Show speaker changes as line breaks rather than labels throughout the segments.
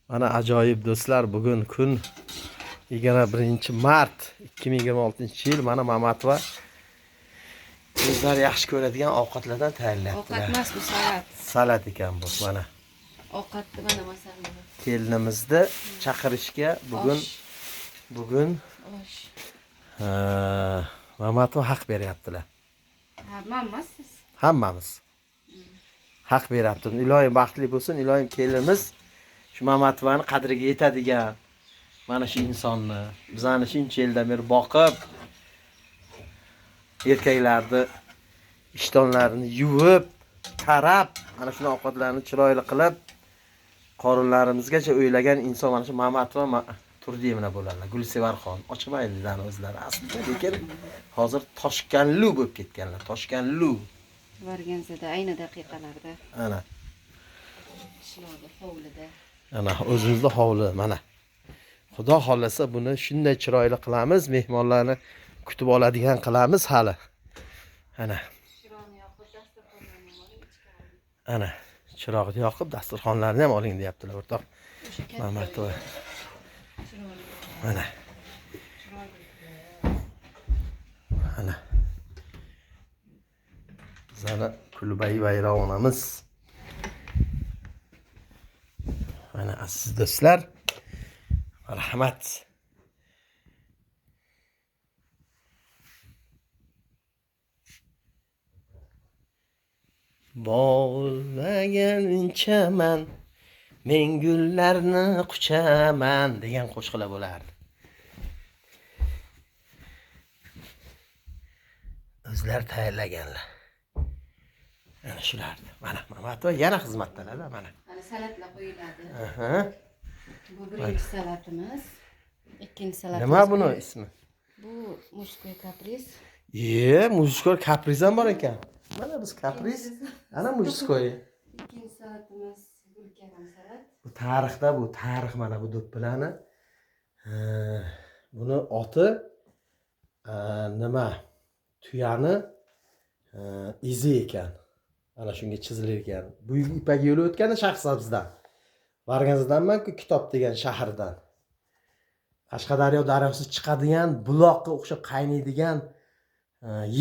Mana ajoyib do'stlar, bugun kun 21 mart 2026-yil. Mana Mamatova o'zlari yaxshi ko'radigan ovqatlardan tayyorlayaptilar.
Ovqat emas bu, salat.
Salat ekan bu, mana.
Ovqatni mana masalan.
Kelinimizni chaqirishga bugun
Osh.
bugun
Osh.
Mamatova haq beryaptilar.
Ha, man emassiz.
Hammamiz haq beryapti. Iloyim baxtli bo'lsin, iloyim kelinimiz shu Mamatovani qadriga yetadigan mana shu insonni bizani shuncha yildan beri boqib, erkaklarni ishtonlarini yuvib, tarab, mana shuni ovqatlarni chiroyli qilib, qorinlarimizgacha o'ylagan inson mana shu Mamatova Turdiyevna bo'ladilar. Gulsevarxon Ochmaylidan o'zlari aslida, lekin hozir Toshkanlu bo'lib ketganlar. Toshkanlu.
Varganzada ayni daqiqalarda
Ana.
qishloqda, hovlida.
Ana o'zimizda hovli mana. Xudo xohlasa buni shunday chiroyli qilamiz, mehmonlarni kutib oladigan qilamiz hali. Ana.
Chiroqni yoqib, dasturxonlarni oling, ichkari.
Ana chiroqni yoqib dasturxonlarni ham oling deyaptilar o'rtoq
O'sha katta
Mamatova.
chiroyli.
Mana.
Chiroyli.
Ana. Bizani kulbai vayronamiz. Mana aziz do'stlar, marhamat. Bog'lagan chaman, men gullarni quchaman degan qo'shiqlar bo'lardi. O'zlari tayyorlaganlar. Ana shularni. Mana Mamatova yana xizmatdalar, mana.
Mana salatlar qo'yiladi.
Aha.
Bu birinchi salatimiz. Ikkinchi salatimiz.
Nima buni ismi?
Bu мужской каприз.
Ye, мужской каприз ham bor ekan. Mana biz каприз, ana мужской.
Ikkinchi salatimiz gulkaram salat.
Bu tarixda, bu tarix, mana bu do'ppilarni. Buni oti nima? Tuyani izi ekan. Mana shunga chizilar ekan. Buyuk Ipak yo'li o'tgani Shahrisabzdan. Varganzadanman-ku, Kitob degan shahardan. Qashqadaryo daryosi chiqadigan buloqqa o'xshab qaynaydigan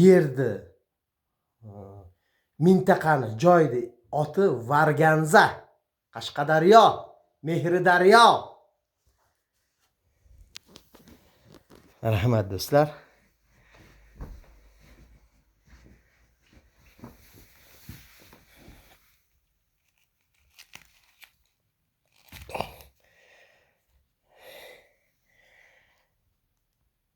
yerni, mintaqani, joyni oti Varganza. Qashqadaryo, Mehri daryo. Rahmat do'stlar.